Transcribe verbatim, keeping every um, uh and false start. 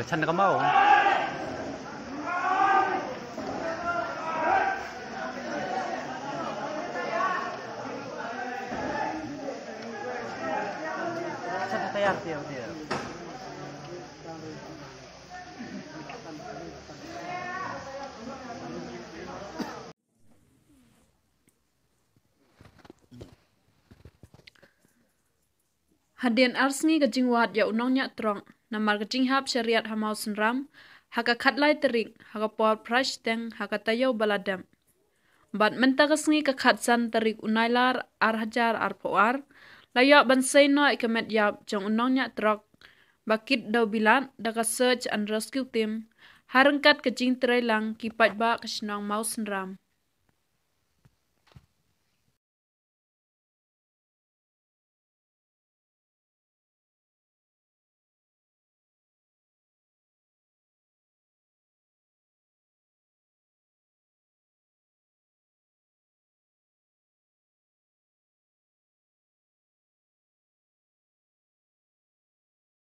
Chan ka mau. Chan ka tayar tiar tiar. Hadien ar sngi ka jingwad ïa u nongñiah trok namar ka jinghap shariat ha Mawsynram ha ka khatlai tarik ha ka por phra shiteng ha ka taïew ba la dep. Bad mynta ka sngi ka khatsan tarik u Nailar ar hajar arphew ar la ïoh ban sei noh ïa ka met ïap jong u nongñiah trok ba kit daw bilat da ka search and rescue team ha ryngkat ka jingtrei lang ki paidbah ka shnong Mawsynram.